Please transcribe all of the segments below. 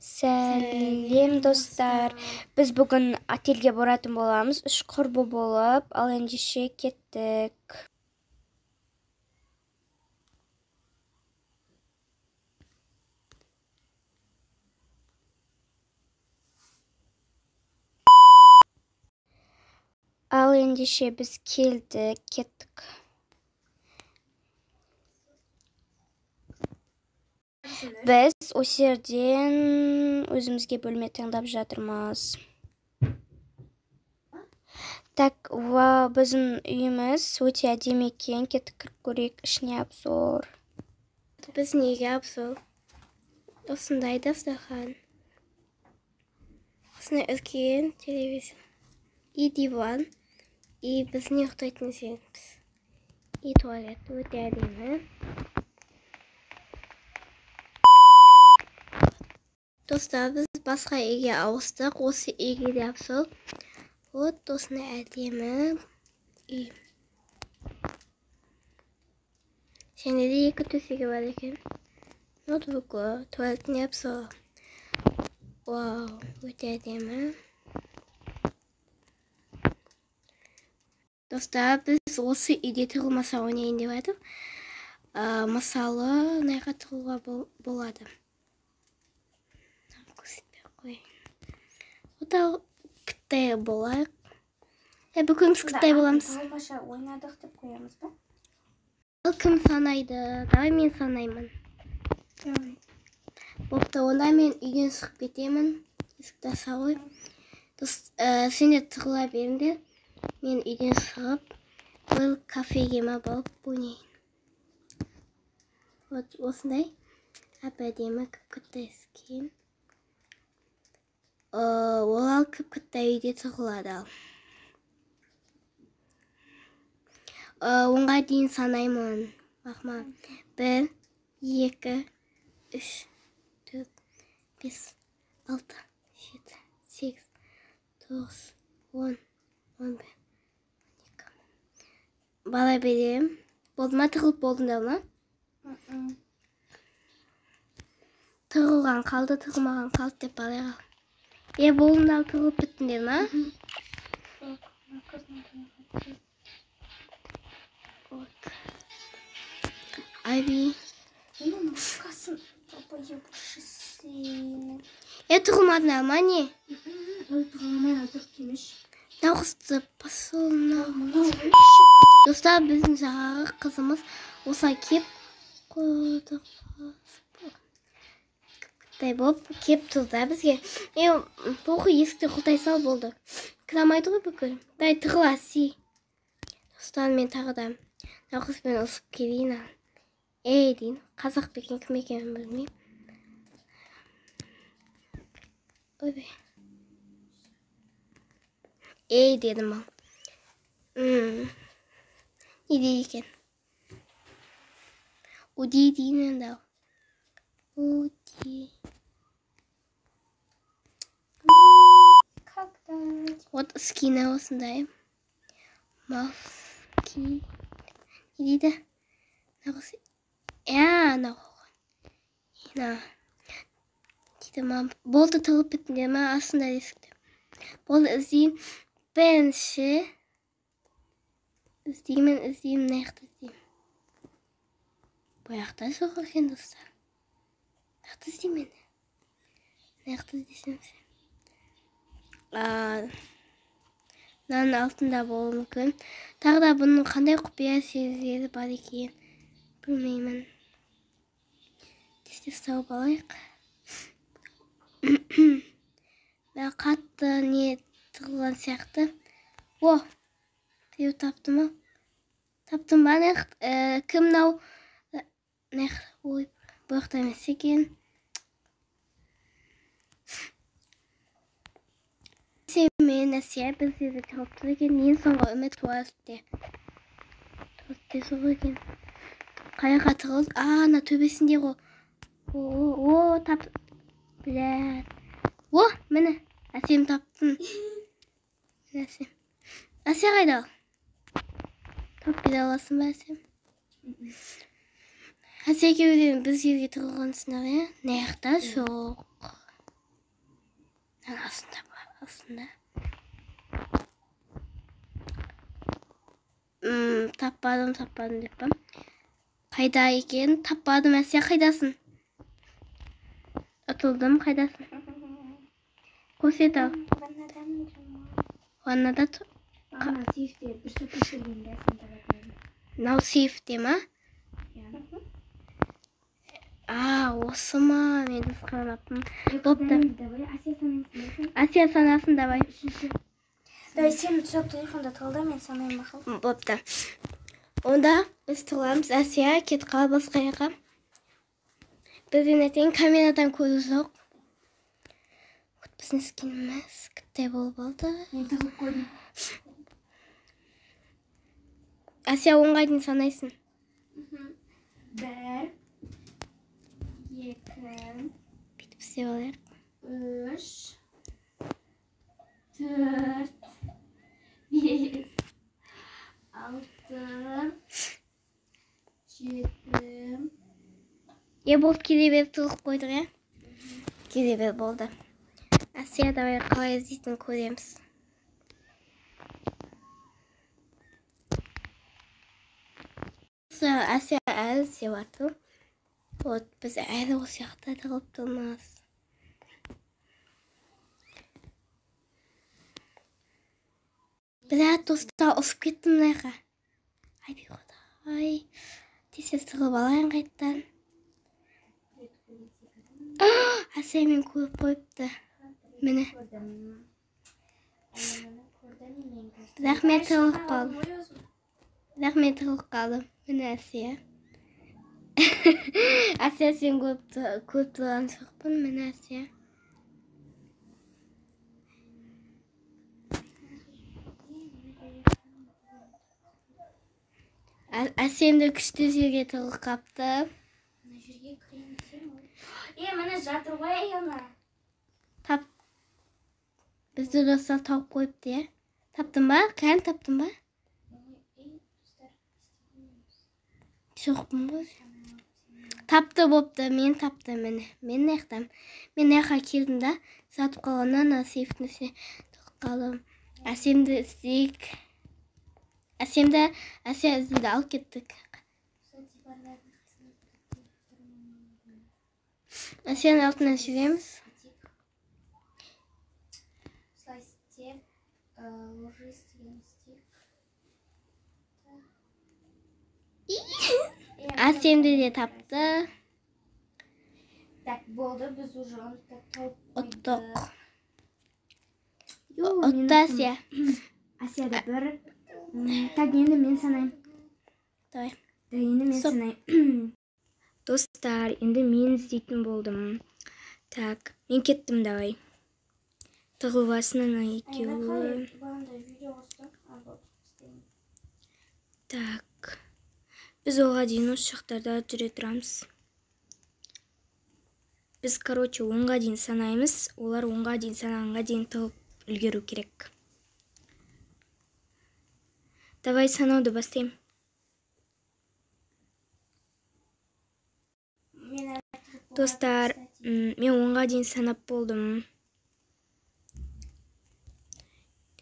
Сәлем, достар. Біз бүгін отельге баратын боламыз. Үш құрбы болып, ал ендеше кеттік. Ал ендеше біз келдік, кеттік. Біз осы жерден өзімізге бөлме таңдап жатырмыз. Так, вау, біздің үйіміз өте әдемі екен. Кеттік, кіріп көрейік, ішіне обзор. Біздің үйге обзор. Осындай дастархан. Осындай үлкен телевизор. И диван. И біздің ұйықтайтын жеріміз. И туалет өте әдемі. Достар, біз басқа үйге ауыстық. Осы үйге де обзор. Вот осындай әдемі үй. Және де екі төсегі бар екен. Ноутбукі, туалетіне обзор. Вау, өте әдемі. Достар, біз осы үйде тығылмаса ойнайын деп айтып, мысалы, мына жаққа тығылуға болады. Көрсетпей ақ қояйын. Отау кіттай болайық. Бүгін біз кіттай боламыз. Тығылмаша ойнадық деп қоямыз ба? Ал кім санайды? Давай мен санаймын. Давай. Бопты, онда мен үйден шығып кетемін. Есікті аша ғой. Сендер тығыла беріңдер. Мен үйден шығып, бұл кафеге ма барып ойнайын. Вот осындай әп-әдемі кіп-кіттай скин. Ол ал кіп-кіттай үйде тығылады ал. 10-ға дейін санаймын. Бақма. 1, 2, 3, 4, 5, 6, 7, 8, 9, 10, 11, 12. Бала берем. Болды ма, тығылып болдыңдар ма? Тығылған қалды, тығылмаған қалды деп балайға. Болдыңдар, тығылып біттіңдер ма? Вот. Айби. Тығылмадың ма, не? Ой, тығылмай отырып келмеш. Мынау пошел мынау. Достар, біздің жаңағы қызымыз осылай кеп кіттай болып кеп тұрды да бізге. Похуй, есікті құлтай сал болды. Кіре алмайды ғой бүкіл. Дай тығыла, си. Достар, мен тағы да мынау қызбен ұрысып келейін. Ей дейін, қазақ па екен, кім екенін білмеймін. Ойбай. Ей дедім ал. Не дейді екен? Уди дейін енді ал. Уди. Когда? Вот скины осындай. Маски. Не дейді? Мынау мынау. Мына. Дейді ма? Болды, тығылып біттіңдер ма? Астында есікті. Болды, іздейін. Бірінші. Іздеймін, іздеймін, мына жақта іздеймін. Бұл жақта жоқ екен, достар. Мына жақта іздеймін енді. Мына жақта іздесем. Мынаның алтында болуы мүмкін. Тағы да бұның қандай құпия сөздері бар екен білмеймін. Тез-тез тауып алайық. Мына қатты не тығылған сияқты. О, біреу тапты ма? Таптым ба? Кім мынау? Ой, бұл жақта емес екен. Мен Әсия бізде де тығылып тұр екен. Ең соңғы үміт туалетте. Туалетте жоқ екен. Қай жаққа тығылды? Ана төбесінде ғой. О, о, тап. Бля. О, міне. Әсем таптым. Міне Әсем. Әсия қайда? Тауып бере аласың ба, Әсем? Әсия екеуі де біз жерге тығылғансыңдар, иә? Мына жақта жоқ. Астында бар, астында. Таппадым, таппадым деп па? Қайда екен? Таппадым, Әсия, қайдасың? Ұтылдым, қайдасың? Көрсет ал. Ваннада. Ана сейфте дұрыс көшіргенде сен табатын едің. Мынау сейфте ма? Иә. А, осы ма? Мен дұрыс қарамаппын. Бопты. Давай, Әсия санайсың. Әсия санасын, давай. Үшінші. Давай, сен сол телефонда тығыл, мен санаймын, мақұл. Бопты. Онда біз тығыламыз. Әсия, кетіп қал басқа жаққа. Бізден ертең камерадан көзі жоқ. Вот біздің скиніміз кіттай болып алды. Мен тығылып қойдым. Әсия, 10-ға дейін санайсың. 1, 2, Бүйтіп істеп алайық. 3, 4, 5, 6, 7. Е, болды, келе бер, тығылып қойдық, иә? Келе бер, болды. Әсия, давай қалай іздейтінін көреміз. Әсия әлі іздеп жатыр. Вот, біз әлі осы жақта тығылып тұрмыз. Бірақ достар, ұрысып кеттім мына жаққа. Ай, құдай. Тез-тез тығылып алайын қайтадан. Әсия мен көріп қойыпты. Міне. Бірақ мен тығылып қалдым. Бірақ мен тығылып қалдым. Міне Әсия. Әсия, сен көріп тұрған жоқпын. Міне Әсия. Әсем де күшті жерге тығылып қапты. Мына жерге кірейін десем. Е, міне жатыр ғой ана. Тап. Бізді достар тауып қойыпты, иә? Таптың ба? Қаян таптың ба? Жоқпын ғой. Тапты бопты, мен тапты, міне. Мен мына. Мен мына жаққа келдім да, жатып қалғаннан ана сейфтің ішіне тығылып қалдым. Әсемді іздейік. Әсемді Әсия іздейді, алып кеттік. Әсияның артынан жүреміз. Осылай істеп, ложись деген істейік. Әсемді де тапты. Так, болды, біз уже оны тауып Ұттық. Ю, Ұтты Әсия. Әсия да бір. Так, енді мен санаймын. Давай. Так, енді мен Стоп. санаймын. Достар, енді мен іздейтін болдым. Так, мен кеттім, давай. Тығылып алсын ана екеуі. Так. Біз оға дейін осы жақтарда жүре тұрамыз. Біз, короче, 10-ға дейін санаймыз. Олар 10-ға дейін санағанға дейін тығылып үлгеру керек. Давай санауды бастаймын. Достар, мен 10-ға дейін санап болдым.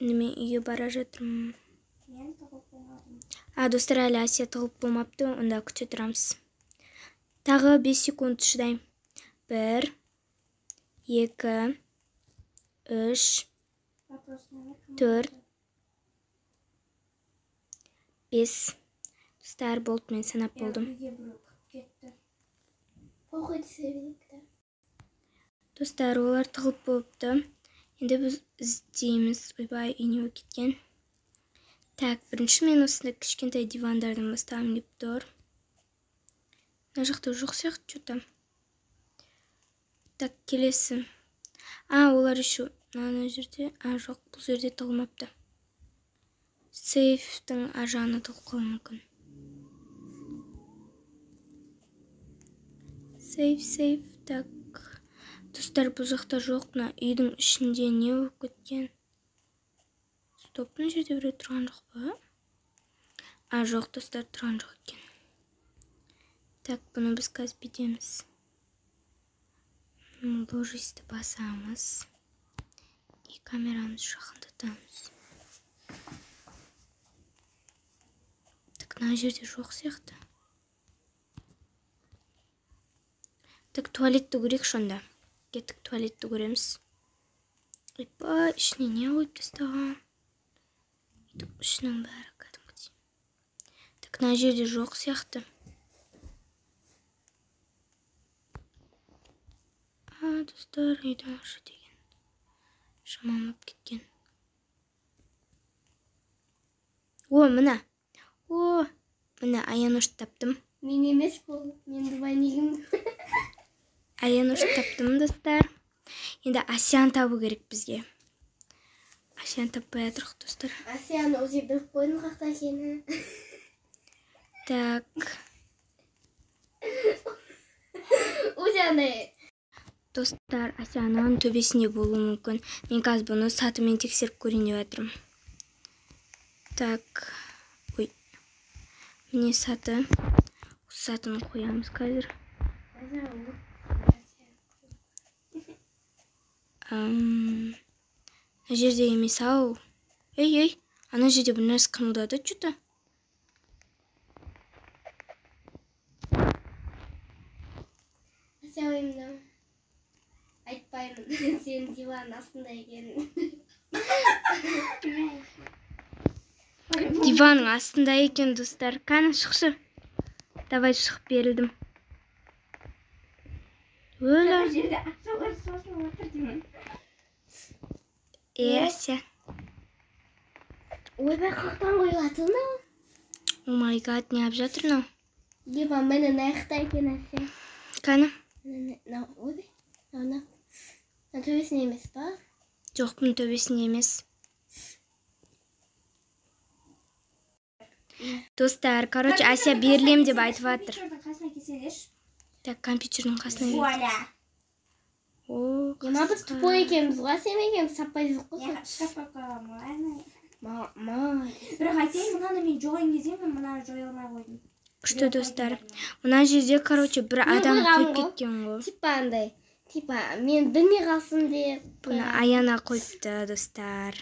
Енді мен үйге бара жатырмын. А, достар, әлі Әсия тығылып болмапты, онда күте тұрамыз. Тағы 5 секунд шыдаймын. 1, 2, 3, 4, 5. Достар, болды, мен санап болдым. Достар, олар тығылып болыпты. Енді біз іздейміз. Ойбай, үй не болып кеткен? Так, бірінші мен осындай кішкентай дивандардан бастағым келіп тұр. Мына жақта жоқ сияқты что-то. Так, келесі. А, олар еще мына жерде. А, жоқ, бұл жерде тығылмапты. Сейфтің ар жағына тығылып қалуы мүмкін. Сейф, сейф, так. Достар, бұл жақта жоқ. Мына үйдің ішінде не болып кеткен? Стоп, мына жерде біреу тұрған жоқ па? А, жоқ, достар, тұрған жоқ екен. Так, бұны біз қазір бүйтеміз. Ложисті басамыз. И камерамызды жақындатамыз. Так, мына жерде жоқ сияқты. Так, туалетті көрейікші онда. Кеттік, туалетті көреміз. Ойбай, ішіне не қойып тастаған? Үйдің ішінің бәрі кәдімгідей. Так, мына жерде жоқ сияқты. А, достар, үйдің іші деген жаман болып кеткен. О, міне. О, міне, Аянушты таптым. Мен емес бұл, мен двойнигім. Аянушты таптым, достар. Енді Асияны табу керек бізге. Асияны таппай жатырық, достар. Асияны уже біліп қойдым қақта екенін. Так. Уже андай. Достар, Асияның төбесінде болуы мүмкін. Мен қазір бұны сатымен тексеріп көрейін деп жатырмын. Так. Ой. Міне саты. Осы сатыны қоямыз қазір. Мына жерде емес ау. Ей, ей, ана жерде бір нәрсе қимылдады чё-то. Әсия ойымда айтпаймын, сен диван астында екенін. Диванның астында екен, достар. Кәні, шықшы. Давай, шығып берілдім. Өлі. Жерде ақшалар шашылып отыр деймін. Е, Әсия. Ойбай, қаяқтан қойып жатыр мынау? О май гад, не алып жатыр мынау? Диван міне мына жақта екен, Әсия. Кәні? Міне, мынау, ойбай, мынау, мына төбесінде емес па? Жоқ, бұның төбесінде емес. Достар, короче, Әсия берілем деп айтып жатыр. Компьютердің қасына келсеңдерші. Так, компьютердің қасына кел. Вуаля. О, Ема, біз тупой екенбіз ғой, Әсия екеуміз таппай жүрдік қой. Я шкаф қойып қойғанмын ғой, әне. Ма. Бірақ айтайын, мынаны мен жоғайын кезде мен мынаны жоя алмай қойдым. Күшті, достар. Мына жерде, короче, бір Мен адам қойғанмын қойып ғой. кеткен ғой. Типа андай, типа мен білмей қалсын деп. Бұны Аяна қойыпты, достар.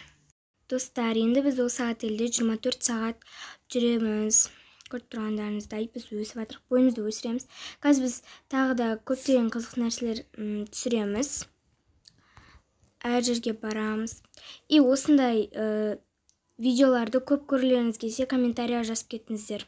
Достар, енді біз осы отельде 24 сағат жүреміз. Көріп тұрғандарыңыздай, біз өсіп жатырық, бойымызды өсіреміз. Қазір біз тағы да көптеген қызық нәрселер түсіреміз. Әр жерге барамыз. И осындай видеоларды көп көргілеріңіз келсе, комментария жазып кетіңіздер.